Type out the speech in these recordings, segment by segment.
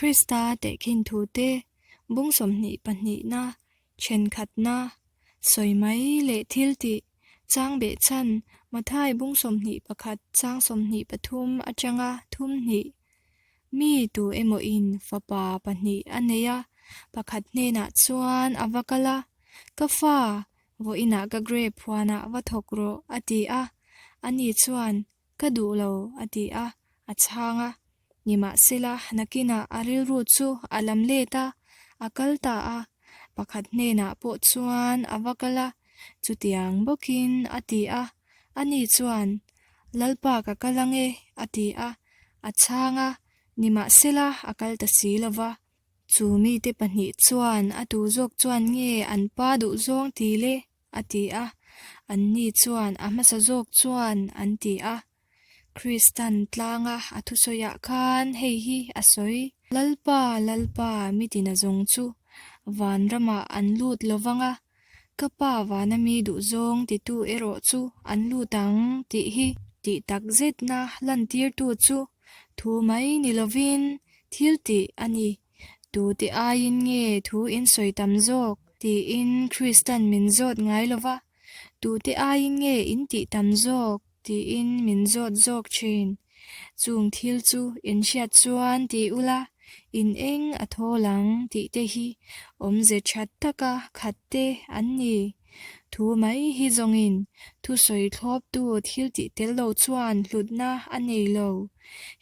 Krista tehkhin thute bung 22na, thenkhatna, sawi mai leh thiltih, chang behchhan, Mathai bung 21 chang 23 atanga thum hnih. Mi tu emaw in fapa pahnih a nei a, pakhat hnenah chuan a va kal a, Ka fa, vawiinah ka grape huanah va thawk rawh, a ti a. Ani chuan, Ka duh lo, a ti a, a chhang a. Nimahsela, nakinah a rilru chu a lam let a, a kal ta a. Pakhat hnenah pawh chuan a va kal a, chutiang bawkin a ti a. Ani chuan, Lalpa ka kal ang e, a ti a, a chhang a. Nimahsela, a kal ta si lo va. Chu mite pahnih chuan a tu zawk chuan nge an pa duhzawng ti le? a ti a, anni chuan a hmasa zawk chuan an ti a. Kristan tlanga a thusawiah khan hei hi a sawi, Lalpa, Lalpa, mi tina zawng chu vanramah an lut lo vang a, ka Pa vana mi duhzawng titu erawh chu an lut ang tih hi tih takzetna lantirtu chu thu mai ni lovin thil tih a ni. Tute aiin nge thu in sawi tam zawk? tiin Kristan min zawt ngai lo va, Tute aiin nge in tih tam zawk? tiin min zawt zawk thin. Chung thil chu in hriat chuan ti ula, in eng a thawl ang tih te hi awmze that taka khat te an ni. Thu mai hi zawngin thusawi thlawptu thil tih tel lo chuan hlutna a nei lo.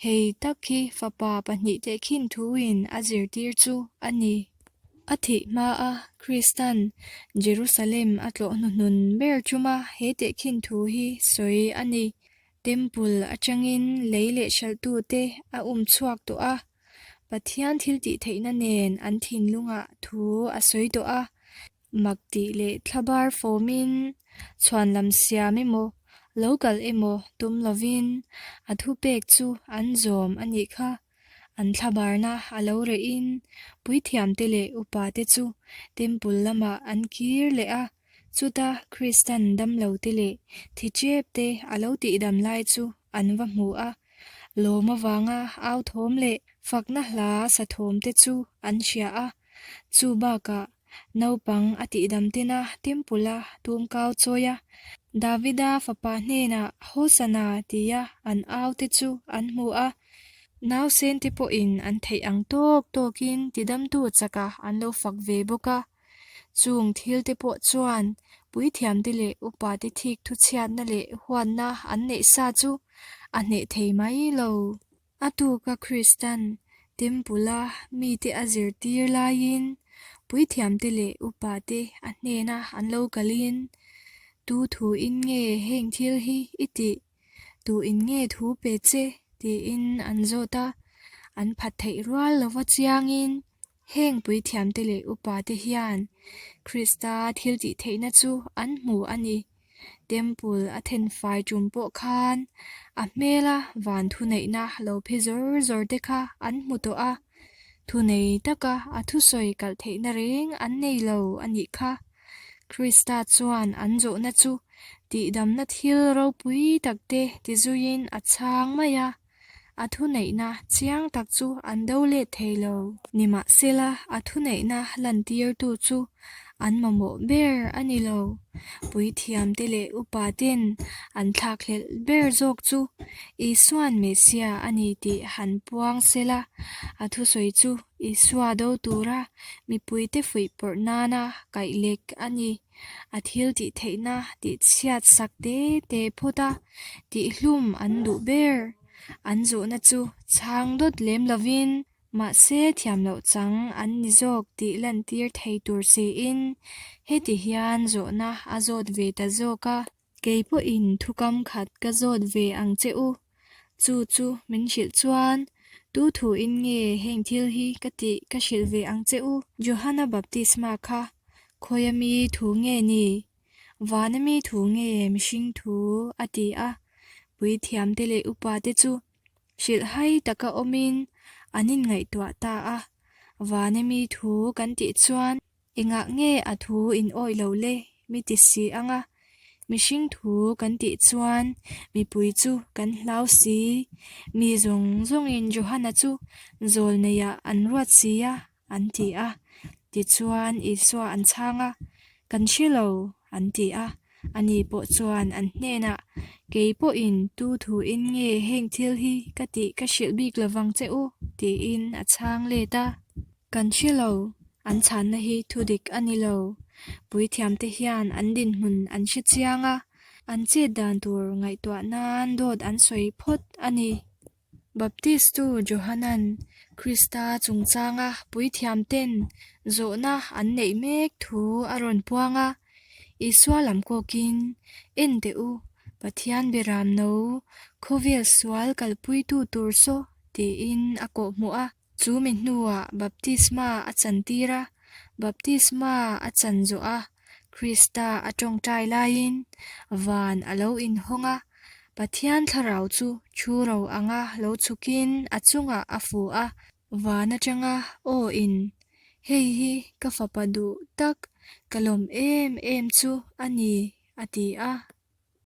Hei tak hi fapa pahnih tehkhin thuin a zirtir chu a ni. A thih hmaa Kristan Jerusalem a tlawh hnuhnun ber chuma he tehkhin thu hi sawi a ni. Temple atangin lei leh hralhtute a um chhuak tawh a, Pathian thiltihtheihna nen an thinlungah thu a sawi tawh a. Mak tih leh thlabar fawmin chhuanlam siam emaw, lo kal emaw tum lovin a thupek chu an zawm a nih kha. An thlabarna a lo rehin puithiamte leh upate chu temple lamah an kir leh a, chuta Kristan damlote leh thi chepte a lo tihdam lai chu an va hmu a. Lawm avanga au thawm leh fakna hla sa thawmte chu an hria a, chu bakah Naupang a tihdam tena Temple-a tumkau chawi a, Davida fapa hnenah Hosana tia an au te chu an hmu a. Nausen te pawhin an theih ang tawk tawkin tidamtu chaka an lo fak ve bawk a. Chung thil te pawh chuan puithiamte leh upate thik thuchhiatna leh huatna an neih sa chu a hneh thei mai lo. A tuka Kristan Temple-a mite a zirtir laiin puithiamte leh upate a hnena an lo kalin, Tu thuin nge heng thil hi i tih? Tuin nge thu pe che? tiin an zawt a. An phat theih rual lova chiangin heng puithiamte leh upate hian Krista thiltihtheihna chu an hmu a ni. Temple a thenfai tum pawh khan a hmela van thuneihna lo phe zawr zawr te kha an hmu tawh a, thunei taka a thusawi kalh theihna reng an nei lo a nih kha. Krista chuan an zawhna chu tihdamna thil ropui tak te tizuiin a chhang mai a, a thuneihna chiang tak chu an do let thei lo. Nimahsela, a thuneihna lantirtu chu an mamawh ber a ni lo. Puithiamte leh upaten an thlakhlelh ber zawk chu Isua'n Messiah a ni tih han puang sela, a thusawi chu Isua do tura mipuite fuihpawrh nana kaihlek a ni. A thil tih theihna tih chhiat sak te te phawt a, tihhlum an duh ber. An zawhna chu chhang dawt lem lovin, mahse thiam loh chang an ni zawk tih lantir thei tur siin heti hian zawhna a zawt ve ta zawk a. Kei pawhin thukam khat ka zawt ve ang che u. Chu chu min hrilh chuan, Tu thuin nge heng thil hi ka tih ka hrilh ve ang che u? Johana baptisma kha khawia mi thu nge ni? Vana mi thu nge mihring thu? a ti a. Puithiamte leh upate chu hrilhhai taka awmin an inngaihtuah ta a. Vana mi thu kan tih chuan Engah nge a thu in awih lo le? Mi ti si ang a. Mihring thu kan tih chuan mipui chu kan hlau si. Mi zawng zawngin Johana chu zawlneiah an ruat si a, an ti a. Tichuan Isua an chhang a, Kan hre lo, an ti a. Ani pawh chuan an hnenah, Kei pawhin tu thuin nge heng thil hi ka tih ka hrilh bik lovang che u, tiin a chhang let a. Kan hre lo, an chhanna hi thudik a ni lo. Puithiamte hian an dinhmun an hre chiang a, an chet dan tur ngaihtuah nan dawt an sawi phawt a ni. Baptistu Johanan Krista chungchanga puithiamten zawhna an neih mek thu a rawn puang a, Isua lam kawkin, En teh u, Pathian Beram no, khawvel sual kalpuitu tur saw, tiin a kawhhmuh a. Chu mi hnuah baptisma a chantir a, baptisma a chan zawh a, Krista a tawngtai laiin van a lo inhawng a, Pathian thlarau chu thu ro anga lo chhukin a chungah a fu a, van atanga aw in, Hei hi ka fapa duh tak, ka lawm em em chu a ni, a ti a.